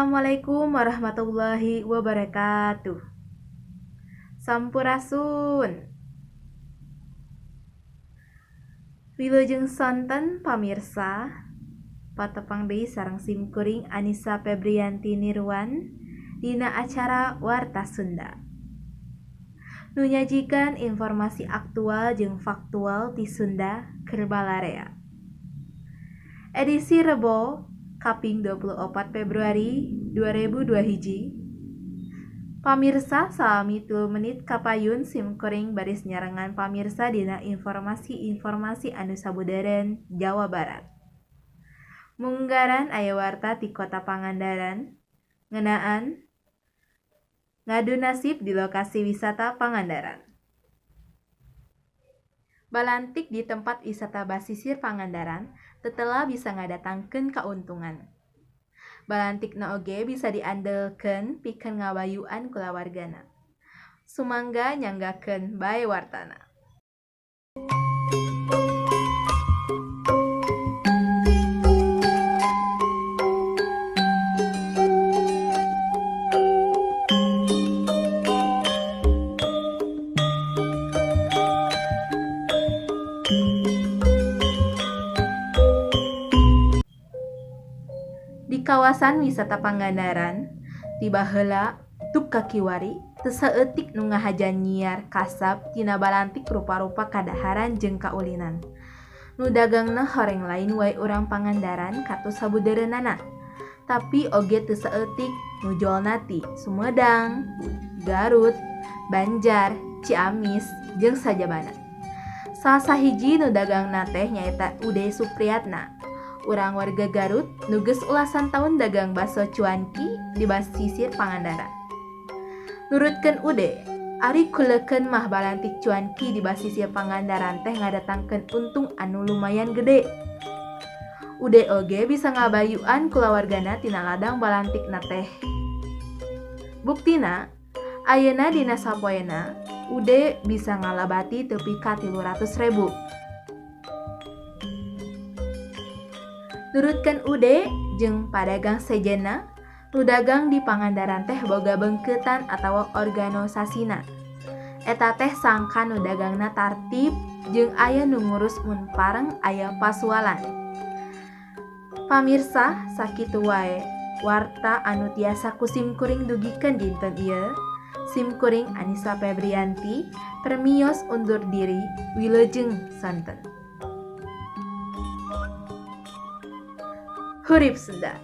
Assalamualaikum warahmatullahi wabarakatuh. Sampurasun. Wilujeng sonten pamirsa, patepang deui sareng simkuring Anisa Febrianti Nirwan dina acara Warta Sunda. Nu nyajikan informasi aktual jeung faktual ti Sunda keur balarea. Edisi Rebo kaping 24 Februari 2021. Pamirsa salami 3 menit kapayun simkuring baris nyarengan pamirsa dina informasi-informasi anu sabudeureun Jawa Barat. Munggaran aya warta ti Kota Pangandaran ngeunaan ngadu nasib di lokasi wisata Pangandaran. Balantik di tempat wisata basisir Pangandaran tetela bisa ngadatangkeun kauntungan. Balantikna oge bisa diandelkeun pikeun ngabayuan kulawargana. Sumangga nyanggakeun bae wartana. Di kawasan wisata Pangandaran, tiba heula tuk kakiwari teu saeutik nu ngahaja nyiar kasab tina balantik rupa-rupa kadaharan jeung kaulinan. Nu dagangna horeng lain wae urang Pangandaran katus sabudeureunana, tapi oge teu saeutik nu jolna ti Sumedang, Garut, Banjar, Ciamis, jeung sajabana. Salah sahiji nu dagangna teh nyaeta Ude Supriyatna, urang warga Garut nu geus ulasan taun dagang baso cuanki di basisir Pangandaran. Nurutkeun Ude, ari kuleukeun mah balantik cuanki di basisir Pangandaran teh ngadatangkeun untung anu lumayan gede. Ude oge bisa ngabayuan kulawargana tina ladang balantikna teh. Buktina, ayeuna dina sapoena Ude bisa ngalabati tepi ka 300.000. Nurutkeun Ude jeung padagang sejenna, nu dagang di Pangandaran teh boga beungkeutan atawa organisasina. Eta teh sangkan nu dagangna tartib jeung aya nu ngurus mun pareng aya pasualan. Pamirsa, sakitu wae warta anu tiasa ku simkuring dugikeun dinten ieu. Simkuring Anisa Febrianti, permios undur diri, wilujeng sonten. Hurip Sunda.